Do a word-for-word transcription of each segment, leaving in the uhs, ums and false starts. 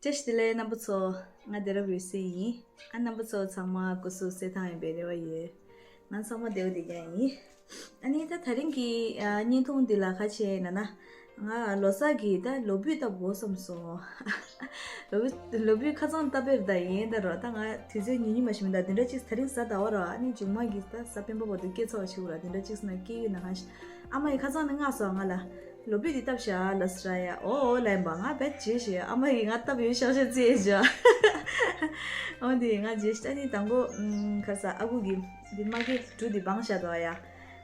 བཀྲ་ཤིས་བདེ་ལེགས་རྣམ་པ་ཚོ། ང་བདེ་རབ་འོད་ཟེར་ཡིན། ཨ་རྣམ་པ་ཚོ་ཚང་མ་སྐུ་གཟུགས་གསལ་ཐང་ཡིན་པའི་རེ་བ་ཡོད། ང་ཚང་མ་བདེ་བོ་བདེ་རྐྱང་ཡིན། ཨ་ནི་ད་དེ་རིང་གི་ཨ་བརྙན་ཐུང་འདི་ལ་ཁ་ཕྱེ་ན་ན། ང་ལོ་གསར་གྱི་ད་ལོ་ཕུད་བཏབ་དགོས་བསམ་སོང་། ལོ་ཕུད་ལོ་ཕུད་ཁ་སང་བཏབ་པའི་ད་ཡིན་ད་རོ། ད་ང་དུས་ཚོད་ཉུང་ཉུང་མ་ཞིག་མི་འདུག་དེ་འདྲ་ཅིག་དེ་རིང་གཟའ་ཟླ་བ་རོ། ཨ་ནི་མཇུག་མ་གི་ད་གཟའ་སྤེན་པ་བར་དུ་སྐྱེ་ཚར་བ་ཞིག་ར། དེ་འདྲ་ཅིག་སོང་ན་སྐྱེ་ཡོད་ན་གང་ཤེས། ཨ་མ་ཡིས་ཁ་སང་ནས་མངགས་སོང་ང་ལ། ལོ་ཕུད་འདི་བཏབ་ཤག་ལབ་སོང་ར་ཡ། ཨོ་ཨོ་ལབ་ཡིན་པ། ང་བེད་བྱས་ཤག་ཨ་མ་ཡིས་ང་བཏབ་ཡོད་ཤག་ཤག་ཅེས་བྱས། ཨོ་འདི་ང་བྱས་ཤག་ཨ་ནི་དང་པོ་ཨུམ་ཁ་ས་ཨ་ཁུ་གིས་འདི་མ་སྐྱེས་གྲུ་འདི་སྦངས་བཞག་འདུག་ཡ།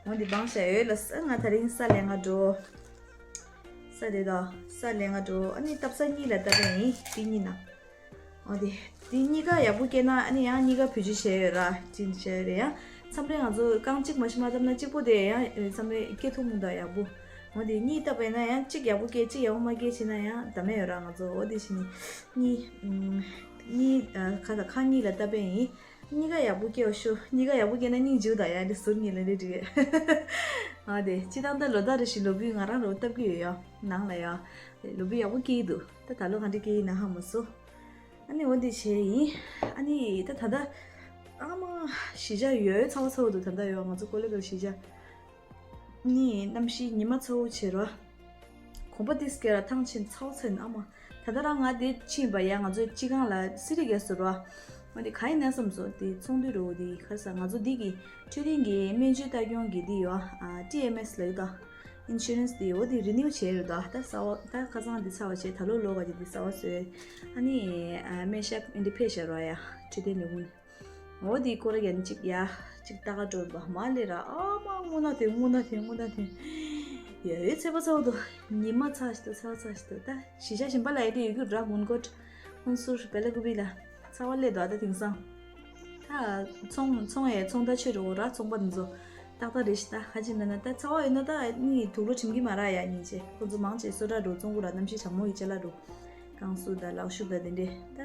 ཨོ་འདི་སྦངས་བཞག་ཡོད་ལབ་སོང་། ང་དེ་རིང་ས་ལེན་ག་འགྲོ། ས་དེ་དང་ས་ལེན་ག་འགྲོ། ཨ་ནི་བཏབ་ས་གཉིས་ལ་བཏབ་པ་ཡིན། འདི་གཉིས་ན། འོ་དེ། དེ་གཉིས་ཀ་ཡག་པོ་སྐྱེས་ན་ཨ་ནི་ཡང་གཉིས་ཀ་བེད་སྤྱོད་བྱས་ཡོད་ར། ཅིན་བྱས་ཡོད་རེད་ཡ། མཚམས་རེ་ང་ཚོ་རྐང་གཅིག་མ་ཤི་མ་བཏབ་ན་གཅིག་པོ་དེ་ཡང་མཚམས་རེ་སྐྱེ་ཐུབ་མི་འདུག་ཡག་པོ། འོ་དེ་གཉིས་བཏབ་པ་ཡིན་ན་ཡང་གཅིག་ཡག་པོ་སྐྱེས་གཅིག་ཡག་པོ་མ་སྐྱེས་བྱས་ན་ཡང་ད་མེད་ཡོད་ར། ང་ཚོ་འོ་དེ་བྱས་ནས་གཉིས་གཉིས་ཁ་ཁ་གཉིས་ལ་བཏབ་པ་ཡིན། གཉིས་ཀ་ཡག་པོ་སྐྱེ་བ་ཤོག་གཉིས་ཀ་ཡག་པོ་སྐྱེས་ན་སྙིང་རྗེ་པོ་དང་ཡང་དེ་ཟུར་གཉིས་ལ་རེད་འགྲིག་གས། ཨ་དེ་སྤྱི་བཏང་ད་ལོ་ལྟར་རེ་བཞིན་ལོ་ཕུད་ང་རང་རོ་བཏབ་ཀྱི་ཡོད་ཡ། ནང་ལ་ཡ། ལོ་ཕུད་ཡག་པོ་སྐྱེ་ཡི་འདུག་ད་ད་ལོ་ག་འདྲ་སྐྱེ་ཡི་ན་ཧ་མ་སོ། ཨ་ནི་འོ་འདི་བྱས་ཡིན། ཨ་ནི་ད་ད་ལྟ་ཨ་མ་གཞིས་ཆགས་ཡོད་ཚ་བ་ཚ་བོ་འདུག་ད་ལྟ་ཡོད་ང་ཚོ་ཀོ་ལེ་གལ་གཞིས་ཆགས། ནི་གནམ་གཤིས་ཉི་མ་ཚ་བོ་བྱེད་རོགས། གོམ་པ་ཏིས་ཀེ་ར་ཐང་ཆེན་ཚ་བོ་ཚ་ཡིན་ཨ་མ། ད་ལྟ་རང་ང་དེ་ཕྱིན་པ་ཡ་ང་ཚོའི་སྤྱི་ཁང་ལ་སི་རི་གེ་སུ་རོ། འོ་དེ་ག་ཡིན་ན་བསམ་སོ་དེ་ཚོང་འདུས་རོ་དེ་ག་ས་ང་ཚོ་འདི་གི་འཕྲོད་བསྟེན་གྱི་སྨན་བཅོས་ལྟ་སྐྱོང་གི་འདི་ཡོ། ཨ་ཊི་ཨེམ་ཨེས་ལ་ཡོད་ད། ཨིན་ཤུ་རན་སི་དེ་འོ་དེ་རི་ནིའུ་བྱས་རེད་ད། ད་གསར་བ་ད་ཁ་སང་དེ་ཚར་བ་བྱས་ད་ལོ་ལོ་ག་དེ་དེ་གསར་བ་བཟོས། ཨ་ནི་ཨ་སྨན་ཞབས་ཨིན་དེ་ཕེབས་ཤག་རོ་ཡ། འཕྲོད་བསྟེན་ལས་ཁུངས་ནས། འོ་དེ་སྐོར་ཡན་གཅིག་ཡ་གཅིག་ལྟ་ག་འགྲོ་བ་མ་ལས་ར། ཨ་མ་སྔོ་ནག་དེ་སྔོ་ནག་དེ་སྔོ་ནག་དེ། ཡ་ཡོད་ཚད་པ་ཚ་བོ་དོ། ཉི་མ་ཚ་ཞིག་ཏུ་ཚ་བ་ཚ་ཞིག་ཏུ་ད་གཞིས་ཆགས་གཞན་པ་ལ་ཡ་དེ་ཡོད་རྒྱུ་ར་མུན་ཀོཊ་ཧུན་སུར་བེ་ལ་ཀུ་པི་ལ་ཚ་བ་སླེབས་འདུག་ད་དེང་སང་། ད་ཚོང་ཚོང་ཡས་ཚོང་ད་ཆོས་རོ་ར་ཚོང་པ་འདི་ཚོ་ཏག་ཏག་རེད་ཤི། ད་ཁ་ཅིག་ན་ན་ད་ཚ་བ་ཡོད་ན་ད་ནི་དུག་ལོག་ཁྲིམས་ཀྱི་མ་ར་ཡ་ཉིན་ཆེ་ཁོ་ཚོ་མང་ཆེ་སོ་ད་རུ་ཚོང་གུ་ར་གནམ་གཤིས་གྲང་མོ་ཡི་ཆ་ལ་རུ་ཀང་སུ་ད་ལག་ཤུབས་ད་དེ་འདྲས་ད་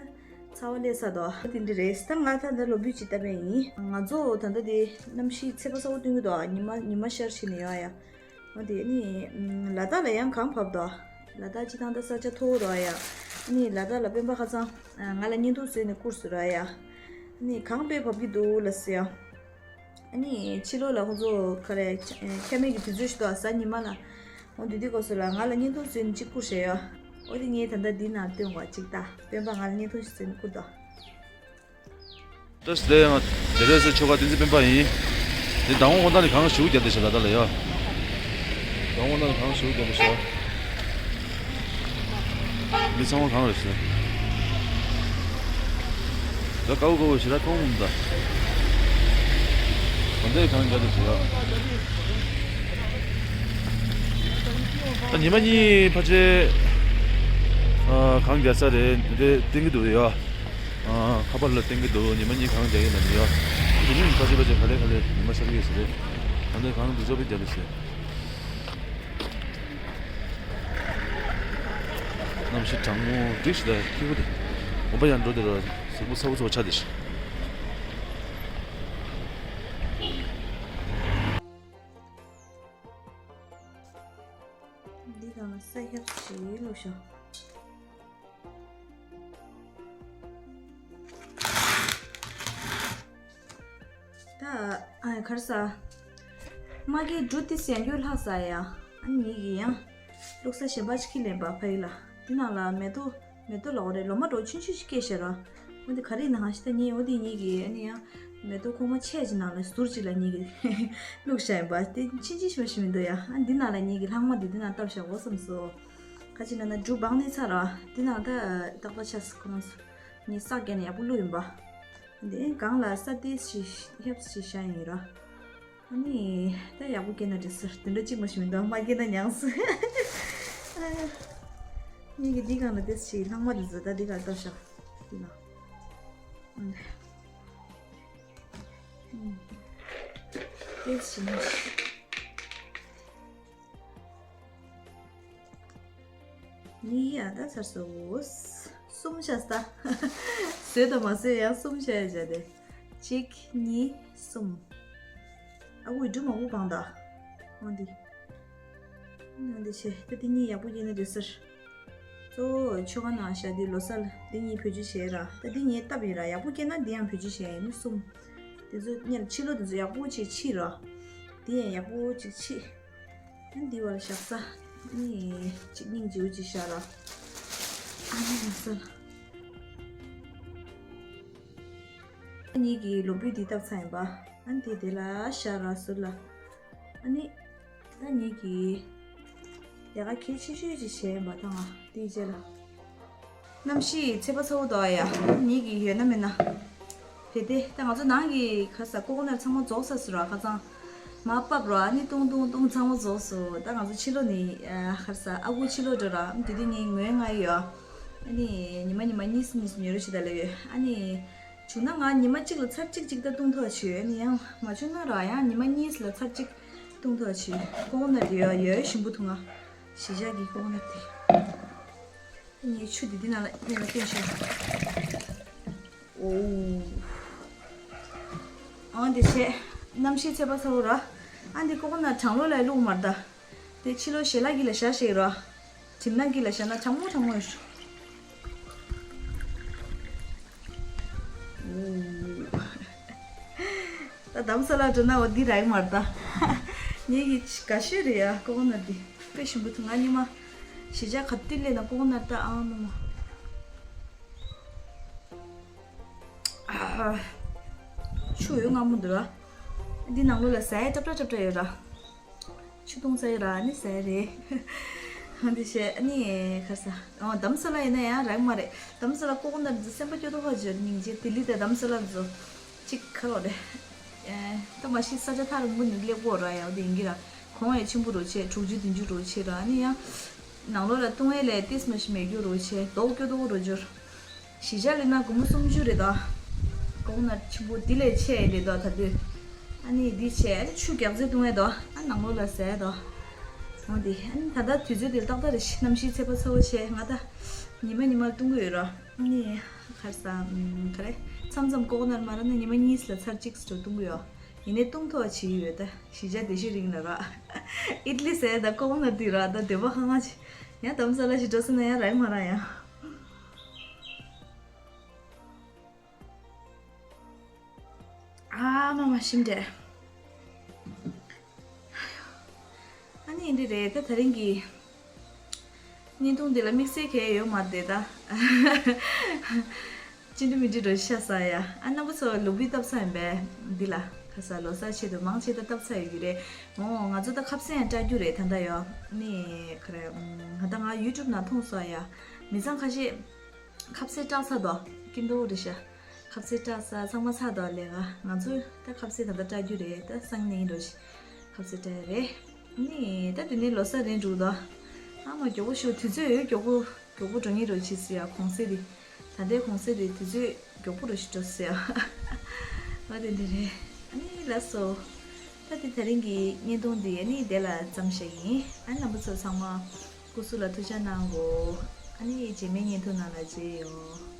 ཚ་བ་སླེབས་ས་དོ་དེ་འདྲས་རེད། ད་ང་ད་ད་ལོ་བུ་ཅི་ལྟ་བས་ཡིན། ང་ཚོ་ད་ད་དེ་གནམ་གཤིས་ཚད་པ་གསར་པ་སྟོན་གི་འདུག་ཉི་མ་ཉི་མ་ཤར་ཕྱིན་ནས་ཡོང་ཡ། འོ་དེ་ནི་ལ་དྭགས་ལ་ཡང་གངས་བབས་འདུག་ལ་དྭགས་སྤྱི་བཏང་ད་ས་ཆ་མཐོ་བོ་རོ་ཡ། ནི་ལ་དྭགས་ལ་སྤེན་པ་ཁ་སང་ང་ལ་བརྙན་ཐུང་བཟོས་ནས་བསྐུར་སོང་རོ་ཡ། ནི་གངས་དཔེ་བབས་ཀྱི་འདུག་ལ་ཟེར་ཡ། ནི་ཕྱི་ལོགས་ལ་ཁོ་ཚོ་ག་རེ་ཁ་མེད་ཀྱི་དུས་ཚོད་ཞིག་འདུག་གཟའ་ཉི་མ་ལ། འོ་དེ་དུས་སྐབས་སུ་ལ་ང་ལ་བརྙན་ཐུང་བཟོས་ནས་གཅིག་བསྐུར་བཞག་ཡོད། འོ་དེ་ངས་ད་ལྟ་འདི་ནང་སྟོན་དགོས་གཅིག་ད་སྤེན་པ་ང་ལ་བརྙན་ཐུང་ཞིག་བཟོས་ནས་བསྐུར་འདུག་ད་སི་ལེ་ཡང་དེ་རེས་སུ་ཆོ་ག་བསྟན་འཛིན་སྤེན་པ་ཡིན། དེ་ཟླ་བ་དགོང་དག་ནས་གངས་ཞེ་པོ་བརྒྱབ་བསྡད་ཤག་ལ་དྭགས་ལ་ཡ། ཟླ་བ་དགོང་དག་ནས་གངས་ཞེ་པོ་བརྒྱབ་བསྡད་ཤག་མི་ཚང་མ་གངས་རེད་ཟེར། ད་དཀར་པོ་དཀར་པོ་ཞེ་དྲག་མཐོང་མི་འདུག་ད་ལྟའི་གངས་བརྒྱབ་བསྡད་ཤག་ད་ཉི་མ་གཉིས་ཕལ་ཆེར་ཨ་གངས་བརྒྱབ་ས་རེད་དེ་བསྟན་གྱི་འདུག་ཡ། ཨ་ཁ་པར་ལ་བསྟན་གྱི་འདུག་ཉི་མ་གཉིས་གངས་རྒྱག་གི་འདུག་ཡ། དེ་ནི་ཁ་ཤས་ཁ་ཤས་ག་ལེ་ག་ལེ་ཉི་མ་ཤར་གྱི་ཟེར་རེད། ད་ལྟ་གངས་འདུག་ཅོག་པའི་རྒྱབ་ལ་ཟེར། གནམ་གཤིས་གྲང་མོ་འགྲིག་ཞིག་ལ་སྐྱིད་པོ་དེ། འོ་པ་ཡང་འགྲོ་དེ་ར་གཟུགས་པོ་ཚ་བོ་ཚ་བོ་ཆགས་དེ་ཞིག་འདི་གང་ལ་ས་ཧྱབ་ཞིག་བླུགས་ཤོག་ད་ཨ་གར་ས། མ་གི་འབྲུ་ཏི་སེང་གྱོད་ལྷག་ས་ཡ། ཨ་ནི་གི་ཡང་། བླུགས་ས་གཞན་པ་ཅིག་ཁྱི་ལེན་པ་ཕ་ཡི་ལ། འདི་ནང་ལ་མེ་ཏོག་མེ་ཏོག་ལོག་རེད་ལོ་མ་འགྲོ་ཆུན་ཆུན་ཞིག་སྐྱེས་ཤེ་ར། འོ་འདི་ག་རེ་ནང་ཞིག་ད་ཉིན་འོ་འདི་གཉིས་ཀྱི་ཨ་ནི་ཡང་། མེ་ཏོག་ཁོག་མ་ཆེ་ཅིག་ནང་ལ་ཟུར་ཅིག་ལ་གཉིས་ཀྱི་བླུགས་ཤ་ཡིན་པ་དེ་ཕྱིན་ཅི་ཞིག་མ་ཞིག་མི་འདུག་ཡ། ཨ་འདི་ནང་ལ་གཉིས་ཀྱི་ལྷག་མ་དེ་འདི་ནང་བཏབ་ཤ་འོ་བསམ་སོ། ཁ་ཅིག་ན་ན་འབྲུ་སྦང་ནས་ཚར་ར། འདི་ནང་ད་ཏག་ཏག་ཆགས་སོ་ཁོ་རང་ཚོ། ངས་ས་བཀལ་ནས་ཡག་པོ་བླུགས་ཡིན་པ། འདི་གང་ལ་ས་དེ་ཞིག་ཧེབ་ཞིག་ཤ་ཡིན་ར། ཨ་ནི་ད་ཡག་པོ་སྐྱེས་ན་འགྲིག་ཟེར་དེ་འདྲ་གཅིག་མ་ཞིག་མི་འདུག་མ་སྐྱེས་ན་མྱངས་ཟེར། ངེད་ཀྱི་འདི་གང་ལ་དེ་ཞིག་ལྷག་མ་དེ་ཚོ་ད་འདི་གང་ལྟ་ཤག་འདི་ལ། དེ་ཞིག་མ་ཞིག་གཉིས་ཡ་ད་ཚར་སོ། གསུམ་བྱས་ད། བཟོས་དང་མ་བཟོས་ཡང་གསུམ་བྱས་བྱས་ཏེ། གཅིག་གཉིས་གསུམ། ཨ་ཁུ་འབྲུ་མང་པོ་སྦང་ད། འོ་འདི། འོ་འདི་བྱས་ད་འདི་གཉིས་ཡག་པོ་ཡིན་ན་འགྲིག་ཟེར། ཏོ་ཆོ་ག་ནང་བཞག་དེ་ལོ་གསར་འདི་གཉིས་བེད་སྤྱོད་བྱས་ར། ད་འདི་ངས་བཏབ་ཡིན་ར། ཡག་པོ་སྐྱེས་ན་འདི་ཡང་བེད་སྤྱོད་བྱས་ཡིན་ནི་གསུམ། དེ་ཚོ་གཉེར་ཕྱི་ལོ་དེ་ཚོ་ཡག་པོ་ཅིག་ཕྱིས་ར། འདི་ཡང་ཡག་པོ་ཅིག་ཕྱིས། ཨ་འདི་བར་བཞག་ས་ནི་ཅིག་སྙིང་རྗེ་བོ་ཅིག་བཞག་ར། ཨ་ནི་ལོ་གསར། ཨ་ནི་གི་ལོ་ཕུད་འདི་བཏབ་ཚར་ཡིན་པ། ཨ་ནི་དེ་དེ་ལ་བཞག་ར་ཟུར་ལ། ཨ་ནི། ད་ངེད་ཀྱིས་ལས་ཀ་གལ་ཆེ་ཤོས་ཅིག་བྱས་ཡིན་པ་དང་དེའི་རྗེས་ལ། གནམ་གཤིས་ཚད་པ་ཚ་བོ་འདུག་ཨ་ཡ། ངེད་ཀྱིས་ཡོད་ན་མེད་ན། བེ་དེ་ད་ང་ཚོ་ནང་གི་ཁ་ས་ཀོ་ཀོ་ནཊ་ཚང་མ་རྫོགས་ས་སུ་ར། ཁ་ཚང་མ་ཕབ་ར། ཨ་ནི་ཏུང་ཏུང་ཏུང་ཚང་མ་རྫོགས་སོང་། ད་ང་ཚོ་ཕྱི་ལོགས་ནས་ཁ་ས་ཨ་ཁུ་ཕྱི་ལོགས་འགྲོ་ར། དེ་དུས་ངས་ངོས་ང་ཡོད། ཨ་ནི་ཉི་མ་ཉི་མ་གཉིས་གཉིས་ཉོ་རོགས་བྱེད་ད་ལབ་ཡོད། ཨ་ནི། བྱུང་ན་ང་ཉི་མ་གཅིག་ལ་ཚར་གཅིག་གཅིག་ད་བཏུང་ཐུབ་བྱོས། ཨ་ནི་ཡང་མ་བྱུང་ན་ར་ཡང་ཉི་མ་གཉིས་ལ་ཚར་གཅིག་བཏུང་ཐུབ་བྱོས། ཀོ་ཀོ་ནཊ་དེ་ཡོད་ཡོད་ཞིམ་པོ་འདུག་ང་གཞིས་ཆགས་ཀྱི་ཀོ་ཀོ་ནཊ་དེ། ངས་ཆུ་དེ་འདི་ནང་ལ་སྙིང་ལ་བསྟན་ཤོག་ཨོ། ཨང་དེ་བྱས། གནམ་གཤིས་ཚད་པ་ཚ་བོ་ར། ཨ་འདི་ཀོ་ཀོ་ནཊ་གྲང་ལོ་ལ་བླུགས་མར་ད། དེ་ཕྱི་ལོ་ཞལ་ལག་གི་ལ་བཞག་ཤེས་རོ། གྲིམ་ནག་གི་ལ་བཞག་ན་གྲང་མོ་གྲང་མོ་ཡོད་ཤོག་ད་དམ་ས་ལ་འགྲོ་ན་འོ་འདི་རག་མར་ད། ངེད་ཀྱི་དགའ་ཤོས་རེད་ཡ་ཀོ་ཀོ་ནཊ་འདི། དཔེ་ཞིམ་པོ་འདུག་ང་ཉི་མ་གཞིས་ཆགས་ག་དུས་སླེབས་ན་ཀོ་ཀོ་ནཊ་ད་ཨང་མ་མ། ཨ། ཆུ་འོད་མངར་མོ་འདུག་ར། འདི་ནང་ལོགས་ལ་ཟས་ཏྲབ་ཏྲ་ཏྲབ་ཏྲ་ཡོད་ར། ཆུ་འཐུང་ས་ཡོད་ར་ནི་ཟས་རེད། འདི་བྱས་ནི་ཁ་ས། ཨོ་དྷ་རམ་ས་ལ་ཡིན་ན་ཡང་རག་མ་རེད། དྷ་རམ་ས་ལ་ཀོ་ཀོ་ནཊ་འདི་སེམས་པ་སྐྱོ་ཏོ་ཧ་ཅོ་སྙིང་རྗེ། ལྡི་ལི་དང་དྷ་རམ་ས་ལ་ཚོ་གཅིག་ཁ་ལོ་རེད། ད་མ་གཞི་ས་ཆ་ཐག་རིང་པོ་ནས་སླེབས་དགོས་ར་ཡ་འོ་དེ་ཡིན་གྱི་ར། གོང་ཡང་ཆེན་པོ་རུ་ཆེ་དྲུག་ཅུ་བདུན་ཅུ་རུ་ཆེ་ར་ནི་ཡང་། ནང་ལོགས་ལ་བཏུང་ཡས་ལས་ཏིས་མ་ཤི་མེད་རྒྱུ་རུ་ཆེ་མདོག་སྐྱོ་ཏོ་རུ་འགྱུར། གཞིས་ཆགས་ལས་ན་སྒོར་མོ་སུམ་ཅུ་རེད་དོ། ཀོ་ཀོ་ནཊ་ཆེན་པོ་འདི་ལས་ཆེ་རེད་དོ་ད་དུས། ཨ་ནི་འདི་ཆེ་ཨ་ནི་ཆུ་རྒྱག་རྩེ་བཏུང་ཡས་དོ། ཨ་ནང་ལོགས་ལ་ཟས་དོ། འོ་འདི་ཨ་ནི་ད་ལྟ་དུས་ཚོད་འདི་ཏག་ཏག་རེད་ཤི། གནམ་གཤིས་ཚད་པ་ཚ་བོ་ཆེ་ང་ད་ཉི་མ་ཉི་མ་བཏུང་གི་ཡོད་རོ། ཨ་ནི་ཁར་ས་ག་རེ་མཚམས་མཚམས་ཀོ་ཀོ་ནཊ་མ་རག་ན་ཉི་མ་གཉིས་ལ་ཚར་གཅིག་སུ་བཏུང་གི་ཡོད། ཡིན་ནའི་བཏུང་ཐུབ་བྱས་ཡོད་ད། གཞིས་ཆགས་བདེ་སྐྱིད་རིང་ལ་ར། ཨིད་ལི་ཟས་ད་ཀོ་ཀོ་ནཊ་འདི་ར་ད་འདོད་པ་ཧང་ཧང་ཆེ། ཡང་དྷ་རམ་ས་ལ་ཞིག་འགྲོ་སོང་ན་ཡང་རག་མ་རག་ཡང་། ཨ་མ་མ་ཞིམ་དྲེ། ཨ་ནི་འདི་རེད་ད་དེ་རིང་གི་བརྙན་ཐུང་འདི་ལ་དམིགས་བསལ་གང་ཡང་ཡོད་མ་རེད་ད། ཅི་འདྲ་མི་འདྲ་རོ་ཤ་ས་ཡ། ཨ་རྣམ་པ་ཚོ་ལོ་ཕུད་བཏབ་ས་ཡིན་པས་འདི་ལ་ཁ་ས་ལོ་གསར་ཆེད་དུ་མང་ཆེ་ད་བཏབ་ས་ཡོད་ཀྱི་རེད། འོ་ང་ཚོ་ད་ཁ་ཟས་ཡང་སྤྲད་རྒྱུ་རེད་ད་ད་ཡོ། ནི་ག་རེ་ང་ད་ང་ཡུ་ཊུབ་ནང་མཐོང་སོང་ཡ། མི་ཚང་ཁ་ཤས་ཁ་ཟས་སྤྲད་ས་དོ་ཀིན་དོ་རེ་ཤ། ཁ་ཟས་སྤྲད་ས་ཚང་མ་ཚར་དོ་ལས་ང་ང་ཚོ་ད་ཁ་ཟས་ད་ད་སྤྲད་རྒྱུ་རེད་ད་སང་ཉིན་རོ་ཤི་ཁ་ཟས་སྤྲད་རེད། ནི་ད་དེ་ནས་ལོ་གསར་རན་འགྲོ་དོ། ཨ་མ་མགྱོགས་པོ་ཤོག་དུས་ཚོད་ཡོད་མགྱོགས་པོ། མགྱོགས་པོ་འགྲོ་ངེས་རོ་ཆི་སི་ཡ་གོང་སེ་རི། ད་ལྟའི་གོང་སེ་རི་དུས་ཚོད་མགྱོགས་པོ་རོ་ཞིག་འགྲོ་སི་ཡ། ང་དེ་འདི་རེད། ཨ་ནི་ལགས་སོ། ད་དེ་དེ་རིང་གི་བརྙན་ཐུང་འདི་ཨ་ནི་དེ་ལ་མཚམས་བཞག་ཡིན། ཨ་ནི་རྣམ་པ་ཚོ་ཚང་མ་སྐུ་གཟུགས་ལ་ཐུགས་ཅག་གནང་གོ། ཨ་ནི་རྗེས་མའི་བརྙན་ཐུང་ནང་ལ་མཇལ་ཡོང་།